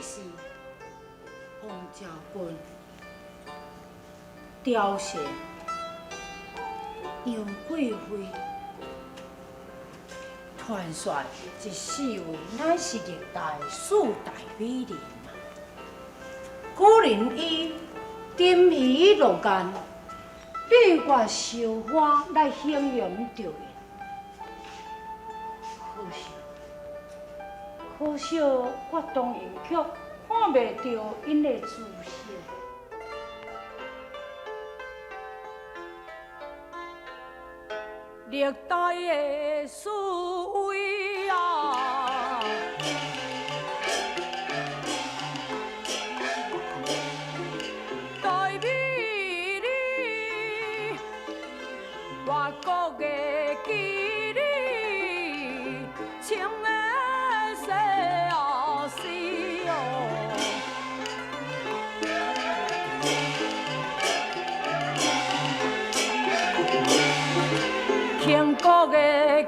是王昭君、貂蝉、杨贵妃，传说這四位乃是歷代四大美人啊。古人以沉魚落雁、閉月羞花來形容著𪜶。可惜，可惜，我當然卻看袂著𪜶的姿色。歷代的四位啊，大美麗，外國的綺麗，穿的西啊絲哦。傾國的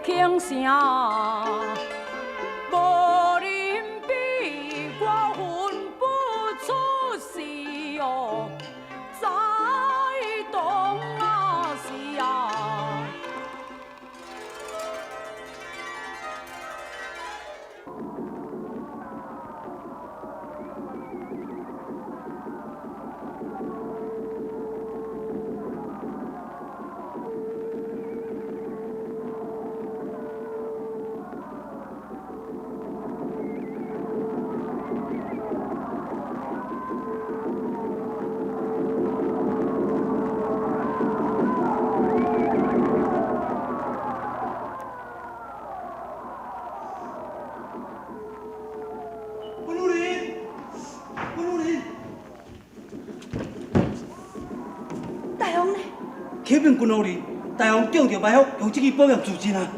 傾城，無人比，我分不出是哦，在東啊西啊。溫夫人，溫夫人，大王呢？啟稟君夫人，大王中著埋伏，用這支寶劍自盡啊！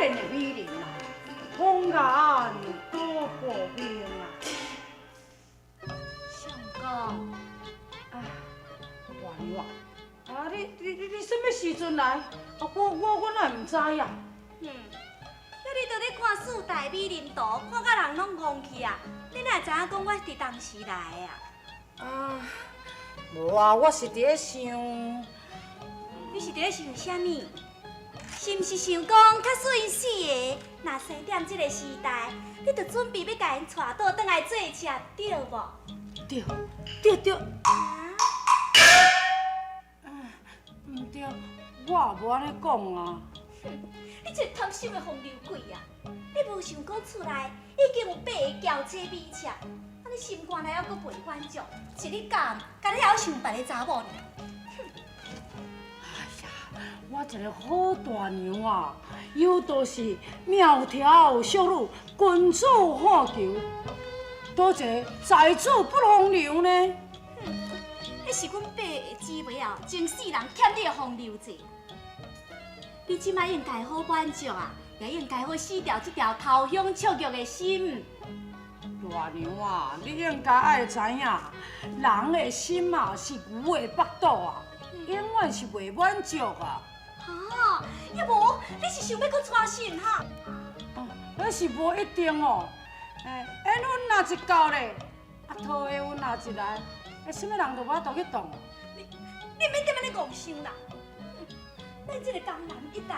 憐的美人啊，紅顏多薄命啊！相公，啊，大娘啊，啊你啥物時陣來？啊，我哪會毋知啊？哼，遐你都咧看四大美人圖，看甲人攏戇去啊！你哪會知影講我佇當時來的啊？啊，無啊，我是佇咧想，你是佇咧想啥物？是毋是想講，假使𪜶四个若生踮這个時代，你就準備欲共𪜶帶倒轉來做妾，對無？對對對，啊？毋對，我也無按呢講啊。哼，你這個貪心的風流鬼啊！你無想講厝內已經有八个嬌妻美妾，啊你心肝內猶閣袂滿足，一日到暗，干焦猶想別个查某爾。哎呀，我一个好大娘啊，尤都是苗條淑女，君子好逑，佗一個才子不風流呢？哼，彼是阮八个姊妹啊，前世人欠你的風流債。你這擺應該好滿足啊，也應該好死掉這條偷香笑玉的心。大娘啊，你應該愛知影，人的心啊是牛的腹肚啊，永遠是袂滿足啊。哈，抑無你是想欲閣娶新哈？哦，彼是無一定哦。欸，緣分若一到咧，啊，桃花運若一來，欸，啥物人都無法度去擋。你免踮按呢戇想啦。咱這个江南一帶，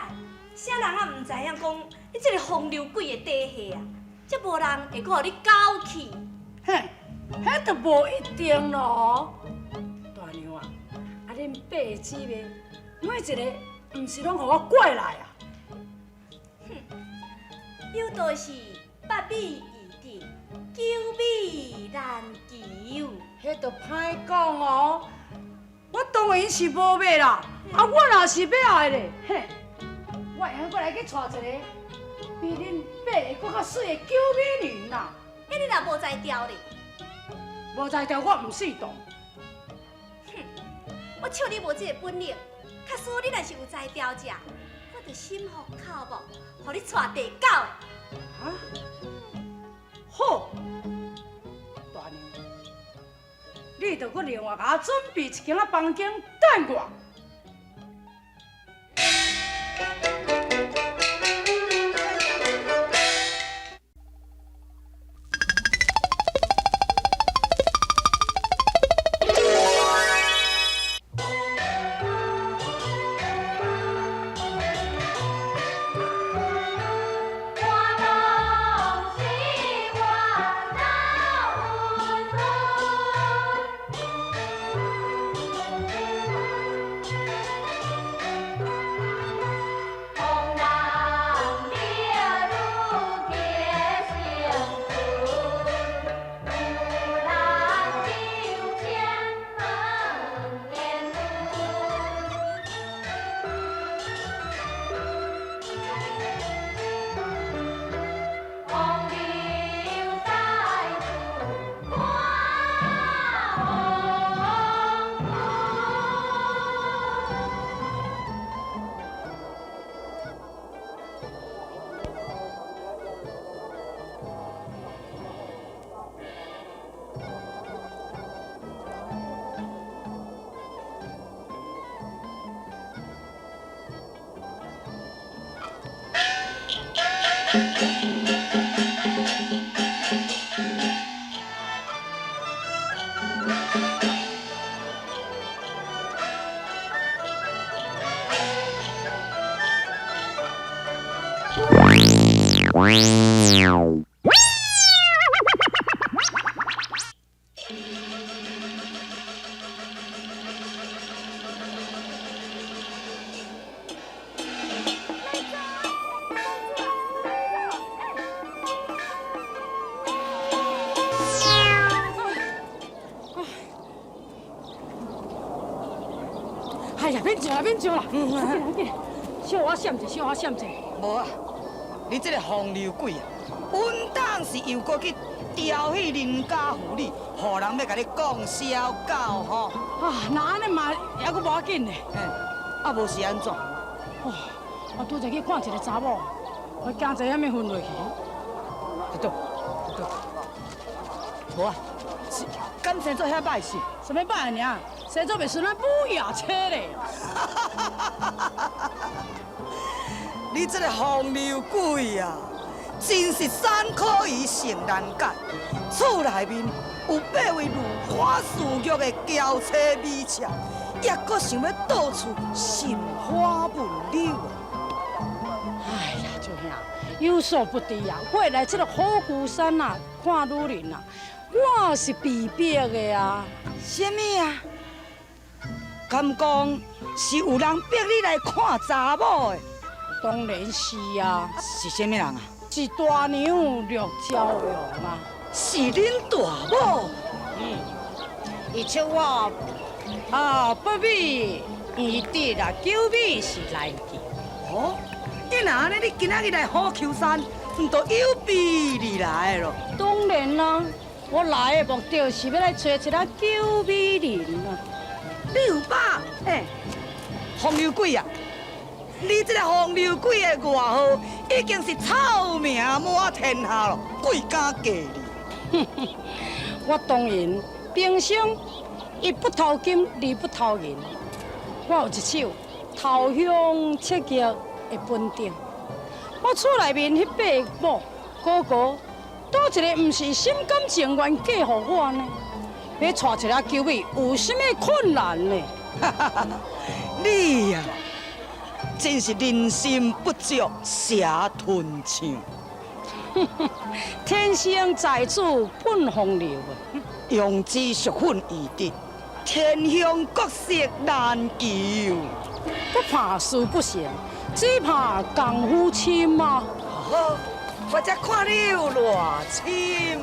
啥人也毋知影講你這个風流鬼的底細啊，才無人會閣予你攪去。嘿，彼就無一定咯。大娘啊，啊恁八个姊妹，每一个毋是攏予我過來啊？哼，有道是百美易得，九美難求。彼就歹講哦。我當然是無欲啦，啊，我若是欲愛咧，嘿，我會用閣來去娶一个比恁八个閣較媠的九美人啦。彼你若無才調咧？無才調，我毋死當。哼，我笑你無這个本領，假使你若是有才調者，我就心服口服，予你娶第九个。啊？好，大娘，你著閣另外共我準備一間仔房間等我。哎呀，免上啦，免上啦，快紧，小可闪者，小可闪者。無啊，你這个風流鬼啊，穩當是又閣去調戲鄰家婦女，予人欲共你講痟狗吼。啊，若按呢嘛，猶閣無要緊呢。嘿，啊無是按怎？哦，我拄才去看一个查某，我驚這遐物昏落去。佇倒？佇倒？無啊，是敢生做遐歹事？啥物歹爾？生做袂順咱母夜叉咧。你這个風流鬼啊，真是三可疑性難解。厝內面有八位如花似玉的嬌妻美妾，抑閣想欲到處尋花問柳啊！哎呀，舅兄，有所不知啊，我來這个虎丘山啊，看女人啊，我是被逼的啊。啥物啊？敢講是有人逼你來看查某的？當然是啊。是啥物人啊？是大娘陸昭容啊。是恁大某？嗯。伊笑我啊，不美毋得啦，求美是難求。哦，你若按呢，你今仔日來虎丘山，毋都有備而來的囉？當然啦，我來的目的是欲來揣一个求美人啊。你有把？欸，風流鬼啊！你這个風流鬼的外號已經是臭名滿天下咯，鬼敢嫁你？我當然平生一不偷金，二不偷銀。我有一手偷香切玉的本領。我厝內面彼八个某哥哥，佗一个毋是心甘情願嫁予我呢？欲娶一个求美，有啥物困難呢？你呀，真是人心不足蛇吞象。天生才子本風流啊！羊脂玉粉易得，天香國色難求。不怕事不成，只怕功夫深啊！好，我才看你有偌深。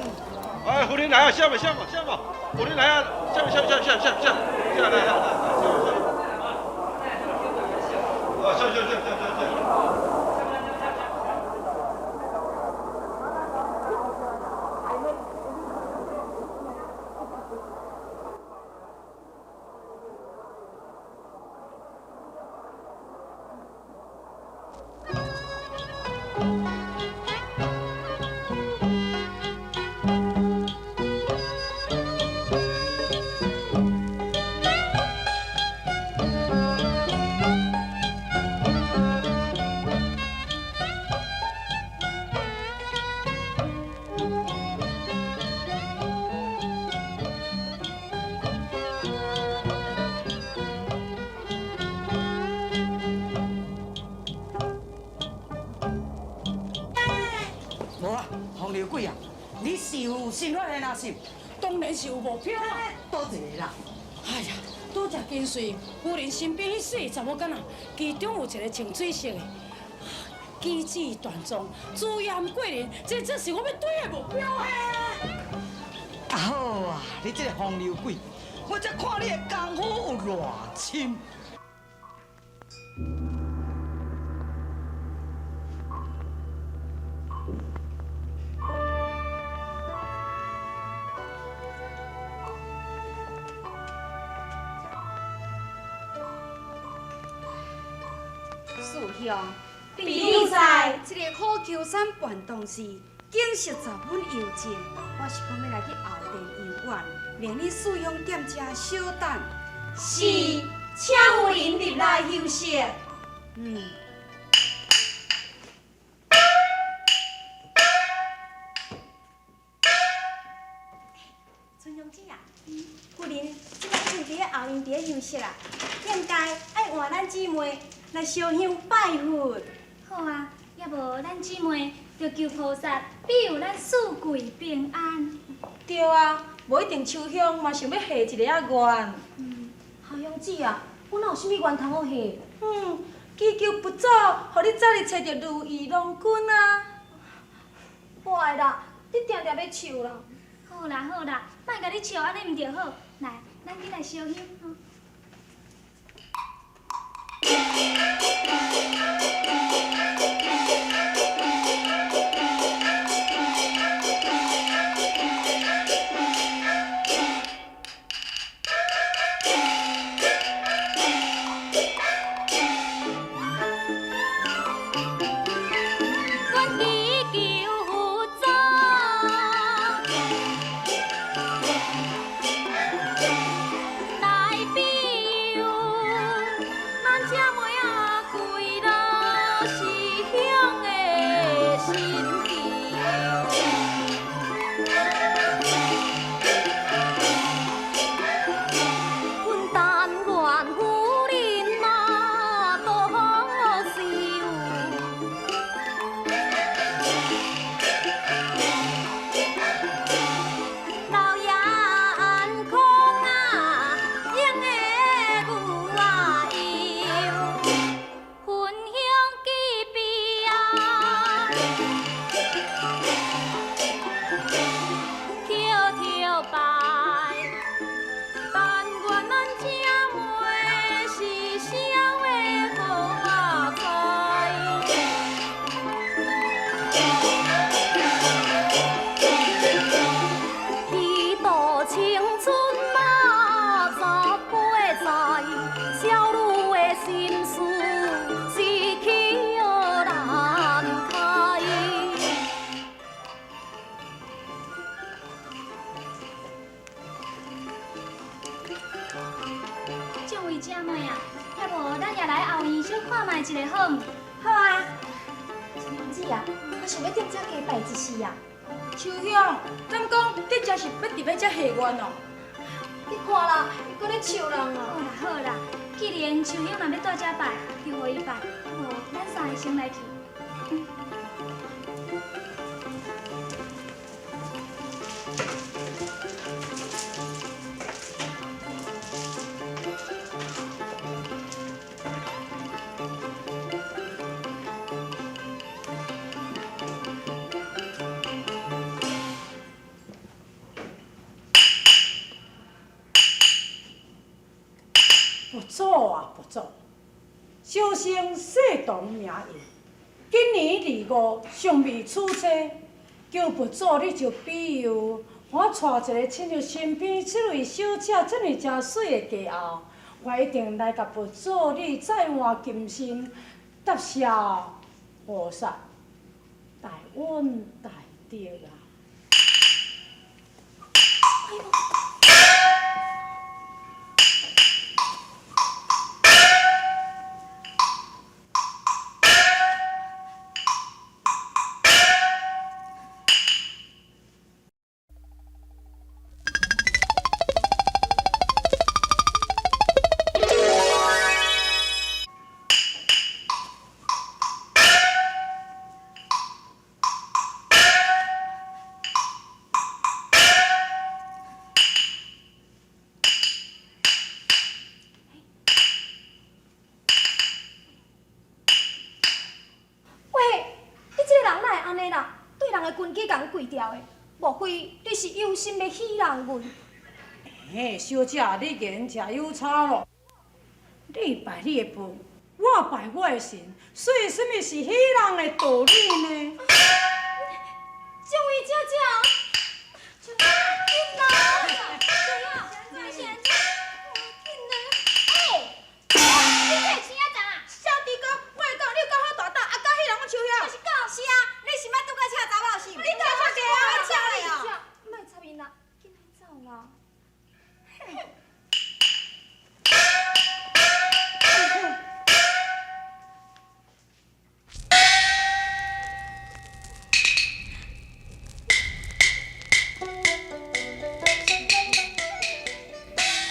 哎，夫人來啊，下嘛下嘛下嘛，夫人來啊，下嘛下下下下下下來來來，下下下下下下。無啊，風流鬼啊，你是有新發現啊是？當然是有目標啊！佗一个啦？哎呀，拄才跟隨夫人身邊彼四个查某囡仔，其中有一个穿水色的，機智端莊，姿艷過人，這正是我欲追的目標啊！啊好啊，你這个風流鬼，我才看你的功夫有偌深。四兄，朋友在這个虎丘山辦當時，景色十分幽靜。我是講欲來去後殿遊玩，命你四兄踮遮小等。是，請夫人入來休息。嗯。春香姐啊，夫人這擺已經佇咧後院佇咧休息啦，應該愛換咱姊妹來燒香拜佛。好啊，抑無咱姊妹就求菩薩庇佑咱四季平安。對啊，無一定秋香嘛想欲下一个仔願。好香姊啊，我哪有啥物願通好下？嗯，祈求佛祖，予你早日揣著如意郎君啊！無愛啦，你定定欲笑啦。好啦好啦，莫共你笑，按呢毋著好。來，咱緊來燒香吼。觀心事是巧难开。众位姐妹啊，要无咱也来后院小看觅一下好毋？好啊。娘子啊，我想欲踮遮加拜一时啊。秋香，敢讲你真是欲伫欲遮下愿哦？你看啦，伊阁咧笑人啊！好啦好啦，既然秋香若欲蹛遮拜，就予伊拜。无，咱三个先来去。佛祖啊，佛祖，小生世同名印，今年二五尚未娶妻，求佛祖你就庇佑我娶一个亲像身边这位小姐这尔正媠的嫁后，我一定来共佛祖你再换金身，答谢菩萨大恩大德啊！喂，你这个人哪会按呢啦？对人的根基共跪掉的，莫非你是有心欲欺人阮？嘿，小姐，你言诚有差咯。你拜你的佛，我拜我的神，所以啥物是欺人的道理呢？这位姐姐，紧啦！紧啦！欸，你这个青仔怎啊？小弟哥，我会讲，你有够好大胆，啊，敢彼人讲秋香？就是讲，是啊，你是捌拄过车查某是？你敢出家啊？你吃咧哦！莫插𪜶啦，紧来走啦！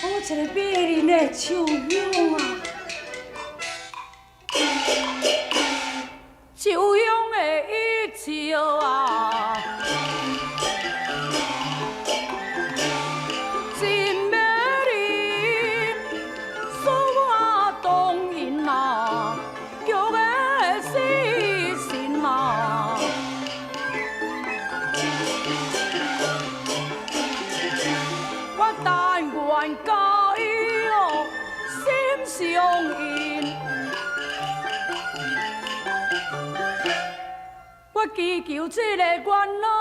好一个美人的秋香啊！秋香的一笑啊，真美丽，使我动人啊，玉的死心啊。我但愿佮伊哦心相印，我祈求这个愿哦。